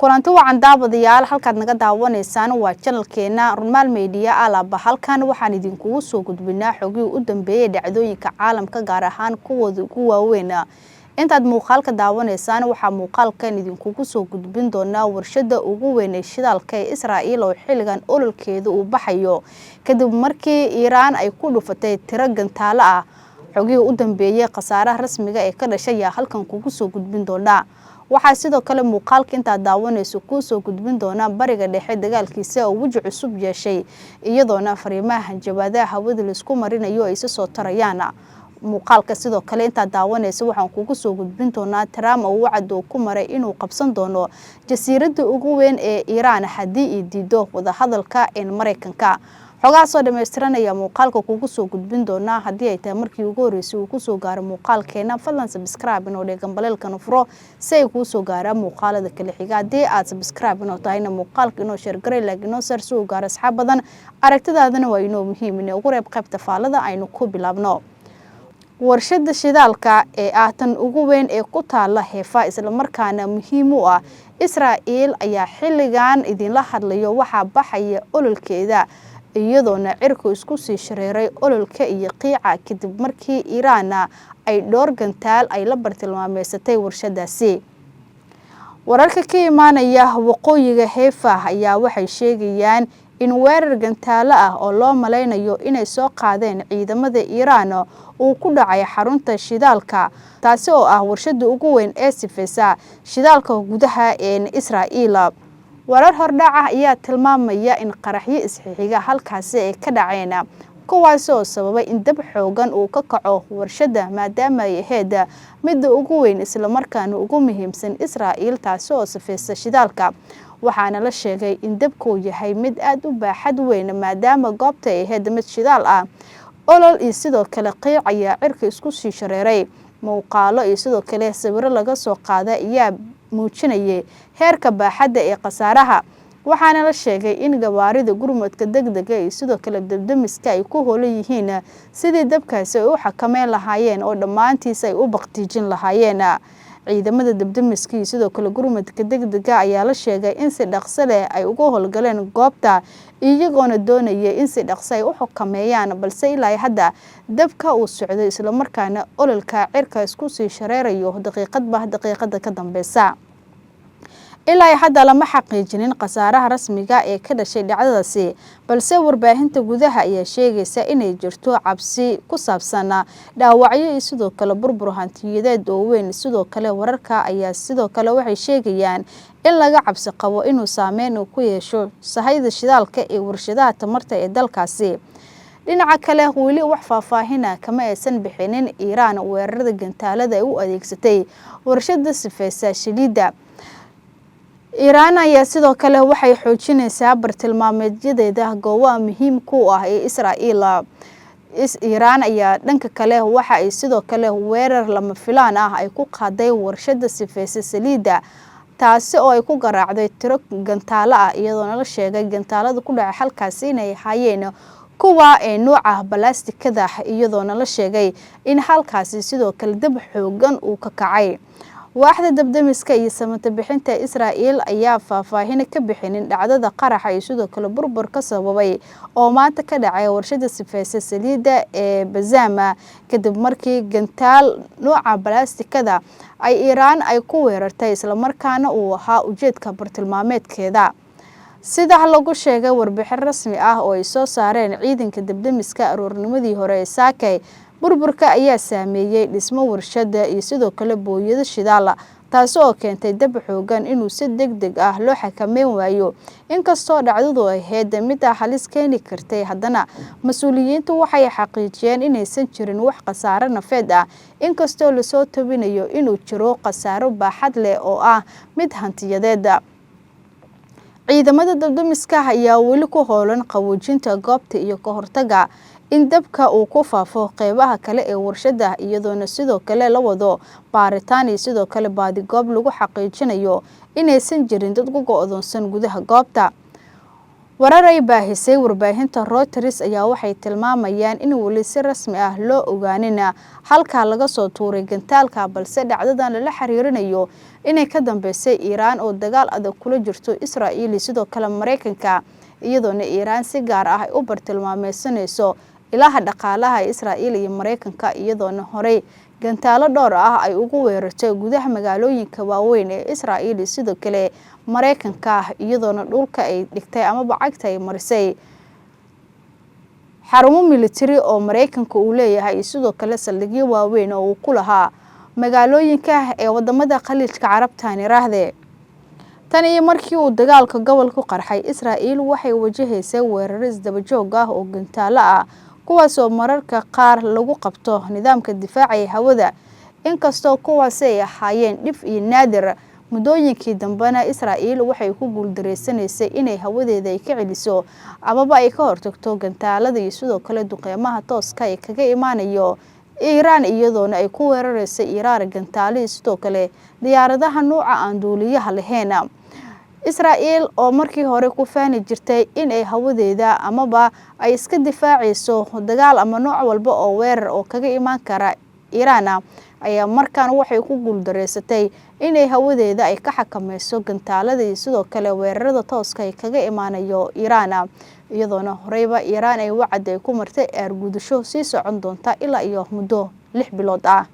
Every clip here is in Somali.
Kulanti wacan daawadayaal, halkaad naga daawanaysaan waa channelkeena Rumaal Media. Alaaba halkan waxaan idinkugu soo gudbinaa xogihii u dambeeyay dhacdooyinka caalamka, gaar ahaan kuwooda ugu waaweyn. Intaad muuqaalka daawanaysaan waxaa muuqaalkan idinkugu soo gudbin doonaa warshada ugu weyn ee shidaalka ee Israa'iil oo xilligan ololkeeda uu baxayo kadib markii Iiraan ay ku dhufatay tiro gantaalo ah. Xogihii u dambeeyay khasaaraha rasmiga ee ka dhashay ayaa halkan kugu soo gudbin doonaa. Waxaa sidoo kale muuqaalka intaad daawanayso kuu soo gudbin doonaa Bariga Dhexe dagaalkiisa oo weji cusub yeeshay, iyadoona fariimaha hanjabaadaha hawada laisku marinayo ay isa soo tarayaan. Muuqaalka sidoo kale intaad daawanayso waxaan kugu soo gudbin doonaa Trump oo wacad uu ku maray inuu qabsan doono jasiiradda ugu weyn ee Iiraan haddii ay diido wadahadalka ee Maraykanka. Xogaha soo dhammaystiranaya muuqaalka kugu soo gudbin doonaa. Haddii ay tahay markii ugu horreysay uu kusoo gaaro muuqaalkeena, fadlan subscribe inoo dheh, gambaleelkana furo si ay kuu soo gaaraan muuqaalada kala xiga. Haddii aad subscribe inoo tahayna, muuqaalka inoo share garay, like inoo sar si uu gaaro asxaab badan. Aragtidaadana waa inoo muhiim, inay ugu reeb qaybta faalada. Aynu ku bilaabno. Warshada shidaalka ee ah tan ugu weyn ee ku taala Heefa, islamarkaana muhiim u ah Israa'iil, ayaa xilligan idinla hadlayo waxaa baxaya ololkeeda, iyadoona cirku isku sii shareeray ololka iyo qiica kadib markii Iiraana ay dhowr gantaal ay la bartilmaameysatay warshadaasi. Wararka ka imaanaya waqooyiga Heefa ayaa waxay sheegayaan in weerar gantaalo ah oo loo malaynayo inay soo qaadeen ciidamada Iiraan uu ku dhacay xarunta shidaalka, taasi oo ah warshada ugu weyn ee sifeysa shidaalka gudaha ee Israa'iil. Warar hordhac ah ayaa tilmaamaya in qaraxyo isxixiga halkaasi ay ka dhaceen, kuwaas oo sababay in dab xoogan uu ka kaco warshada, maadaama ay ahayd midda ugu weyn islamarkaana ugu muhiimsan Israa'iil, taasi oo sifeysa shidaalka. Waxaana la sheegay in dabku yahay mid aada u baaxad weyn, maadaama goobta ay ahayd mid shidaal ah. Olol iyo sidoo kale qiic ayaa cirka isku sii shareeray. Muuqaalo iyo sidoo kale sawiro laga soo qaada ayaa muujinayay heerka baaxadda ee khasaaraha. Waxaana la sheegay in gawaarida gurmadka degdega iyo sidoo kale dabdamiska ay ku hoolan yihiin sidii dabkaasi ay u xakameyn lahaayeen oo dhammaantiis ay u baqtiijin lahaayeen. Ciidamada dabdamiska iyo sidoo kale gurmadka degdega ayaa la sheegay in si dhaqso leh ay uga howlgaleen goobta, iyagoona doonaya in si dhaqso ay u xakameeyaan, balse ilaa hadda dabka uu socday, islamarkaana ololka cirka isku sii shareerayo daqiiqadba daqiiqada ka dambeysa. Ilaa hadda lama xaqiijinin khasaaraha rasmiga ee ka dhashay dhacdadaasi, balse warbaahinta gudaha ayaa sheegaysa inay jirto cabsi ku saabsan dhaawacyo iyo sidoo kale burbur hantiyadeed oo weyn. Sidoo kale wararka ayaa sidoo kale waxay sheegayaan in laga cabsi qabo inuu saameyn uu ku yeesho sahayda shidaalka ee warshadaha tamarta ee dalkaasi. Dhinaca kale, weli wax faahfaahina kama aysan bixinin Iiraan weerarada gantaalada ay u adeegsatay warshada sifeysa shaliidda. Iiraan ayaa sidoo kale waxay xoojinaysaa bartilmaameedyadeeda goobaha muhiimka u ah ee Israa'iil. Iiraan ayaa dhanka kale waxa ay sidoo kale weerar lama filaan ah ay ku qaaday warshada sifeysa saliidda, taasi oo ay ku garaacday tiro gantaalo ah, iyadoona la sheegay gantaalada ku dhacay halkaasi inay ahaayeen kuwa ee nuuca balaastikada, iyadoona la sheegay in halkaasi sidoo kale dab xoogan uu ka kacay. Waaxda dabdamiska iyo samata bixinta Israa'iil ayaa faahfaahin ka bixinin dhacdada qaraxa iyo sidoo kale burbur ka sababay oo maanta ka dhacay warshada sifeysa saliidda ee Bazama, kadib markii gantaal nuuca balaastikada ay Iiraan ay ku weerartay, islamarkaana uu ahaa ujeedka bartilmaameedkeeda. Sida lagu sheegay warbixin rasmi ah oo ay soo saareen ciidanka dabdamiska aroornimadii hore ee saakay, burburka ayaa saameeyey dhismo warshada iyo sidoo kale booyado shidaala, taasi oo keentay dab xoogan inuu si deg deg ah loo xakameyn waayo. Inkastoo dhacdadu ahayd mid halis keeni kartay, haddana mas-uuliyiintu waxay xaqiijiyeen inaysan jirin wax khasaaro nafeed ah, inkastoo lasoo tabinayo inuu jiro khasaaro baaxad leh oo ah mid hantiyadeed. Ciidamada dabdamiska ayaa weli ku howlan qaboojinta goobta iyo ka hortaga in dabka uu ku faafo qeybaha kale ee warshada, iyadoona sidoo kale la wado baaritaan iyo sidoo kale baadigoob lagu xaqiijinayo inaysan jirin dad ku go'doonsan gudaha goobta. Warar ay baahisay warbaahinta Reuters ayaa waxay tilmaamayaan in weli si rasmi ah loo ogaanin halka laga soo tuuray gantaalka, balse dhacdadan lala xiriirinayo inay ka dambeysay Iiraan oo dagaal adag kula jirto Israa'iil sidoo kale Mareykanka, iyadoona Iiraan si gaar ah u bartilmaameysanayso ilaha dhaqaalaha Israa'iil iyo Mareykanka, iyadoona horey gantaalo dhowr ah ay ugu weerartay gudaha magaalooyinka waaweyn ee Israa'iil sidoo kale Mareykanka, iyadoona dhulka ay dhigtay amaba cagta ay marisay xarumo militari oo Mareykanka uu leeyahay sidoo kale saldhigyo waaweyn oo uu ku lahaa magaalooyinka ee wadamada Khaliijka Carabta niraahde. Tan iyo markii uu dagaalka gobolku qarxay, Israa'iil waxay wajahaysay weeraro isdaba joog ah oo gantaalo ah, kuwaas oo mararka qaar lagu qabto nidaamka difaaca ee hawada, inkastoo kuwaasi ay ahaayeen dhif iyo naadir. Muddooyinkii dambena Israa'iil waxay ku guuldareysanaysay inay hawadeeda ay ka celiso amaba ay ka hortagto gantaalada iyo sidoo kale duqeymaha tooska ee kaga imaanayo Iiraan, iyadoona ay ku weeraraysay Iiraan gantaalo iyo sidoo kale diyaaradaha nuuca aan duuliyaha lahayn. Israa'iil oo markii hore ku faani jirtay in ay hawadeeda amaba ay iska difaacayso dagaal ama nooc walba oo weerar oo kaga imaan kara Iiraan, ayaa markaan waxay ku guuldareysatay inay hawadeeda ay ka xakameyso gantaalada iyo sidoo kale weerarada tooska ay kaga imaanayo Iiraan, iyadoona horeyba Iiraan ay wacad ay ku martay aargudasho sii socon doonta ilaa iyo muddo 6 bilood ah.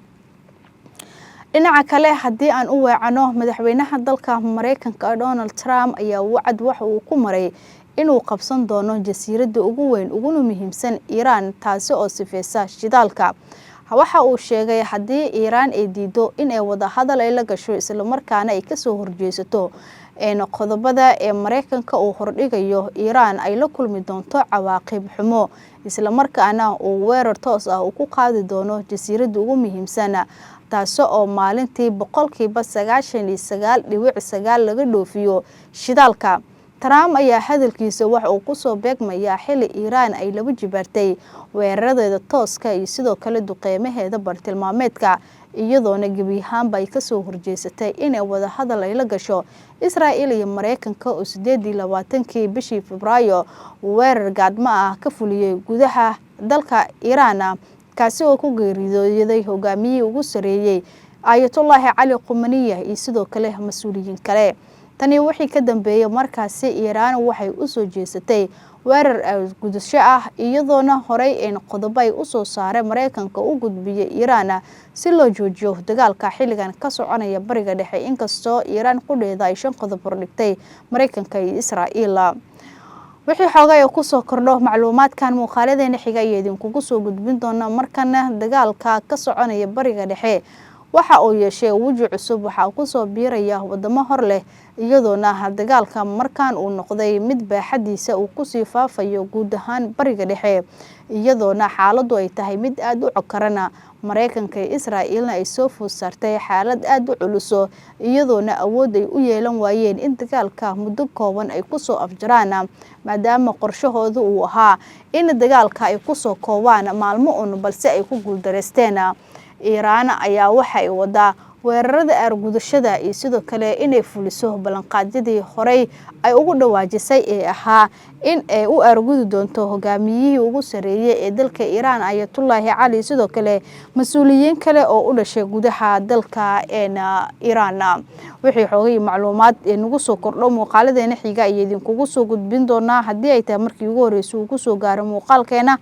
Dhinaca kale, haddii aan u weecano, madaxweynaha dalka Mareykanka Donald Trump ayaa wacad waxa uu ku maray inuu qabsan doono jasiiradda ugu weyn uguna muhiimsan Iiraan, taasi oo sifeysa shidaalka. Waxa uu sheegay haddii Iiraan ay diido in ay wada hadal ay la gasho isla markaana ay kasoo horjeesato qodobada ee Mareykanka uu hordhigayo, Iiraan ay la kulmi doonto cawaaqib xumo, isla markaana uu weerar toos ah uu ku qaadi doono jasiiradda ugu muhiimsan, taasi oo maalintii 99.9% laga dhoofiyo shidaalka. Trump ayaa hadalkiisa waxa uu ku soo beegmayaa xilli Iiraan ay laba jibaartay weeraradeeda tooska iyo sidoo kale duqeymaheeda bartilmaameedka, iyadoona gebi ahaanba ay kasoo horjeesatay inay wada hadal ay la gasho Israa'iil iyo Mareykanka oo 28-kii bishii Febraayo weerar gaadmo ah ka fuliyay gudaha dalka Iiraan, kaasi oo ku geeriyooday hogaamiyihii ugu sareeyay Ayatollah Cali Khamenei iyo sidoo kale mas'uuliyiin kale. Tani wixii ka dambeeyay markaasi Iiraan waxay u soo jeesatay weerar gudasho ah, iyadoona horey in qodobo ay u soo saaray Mareykanka u gudbiyay Iiraan si loo joojiyo dagaalka xilligan ka soconaya Bariga Dhexe, inkastoo Iiraan qudheeda ay 5 qodob hordhigtay Mareykanka iyo Israa'iil. Wixii xoogay ku soo kordho macluumaadkan muuqaaladeena xiga ayaa idinkugu soo gudbin doona. Markana dagaalka ka soconaya Bariga Dhexe waxa uu yeeshay weji cusub, waxa ku soo biiraya wadamo hor leh, iyadoona dagaalka markaan uu noqday mid baaxadiisa uu ku sii faafayo guud ahaan Bariga Dhexe, iyadoona xaaladdu ay tahay mid aad u cokarana. Mareykanka iyo Israa'iilna ay soo food saartay xaalad aad u culus, iyadoona awood ay u yeelan waayeen in dagaalka muddo kooban ay ku soo afjaraan, maadaama qorshahoodu uu ahaa in dagaalka ay ku soo koobaan maalmo un, balse ay ku guuldareysteen. Iiraan ayaa waxa ay wadaa weerarada aargudashada iyo sidoo kale inay fuliso ballanqaadyadii horey ay ugu dhawaajisay ee ahaa in ay u aargudi doonto hogaamiyihii ugu sareeyay ee dalka Iiraan Ayatollah Cali, sidoo kale mas'uuliyiin kale oo u dhashay gudaha dalka Iiraan. Wixii xoogay macluumaad ee nagu soo kordho muuqaaladeena xiga ayaa idinkugu soo gudbin doonaa. Haddii ay tahay markii ugu horreysay uu ku soo gaaro muuqaalkeena,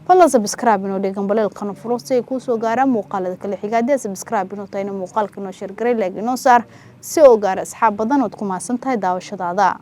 fadlan subscribe inoo dhigan baleelkana furo si ay kuu soo gaaraan muuqaalada kale xiga. Haddii aad subscribe inoo tahayna muuqaalka inoo share garay, like inoo saar si oo gaaro asxaab badan. Ood ku mahadsan tahay daawashadaada.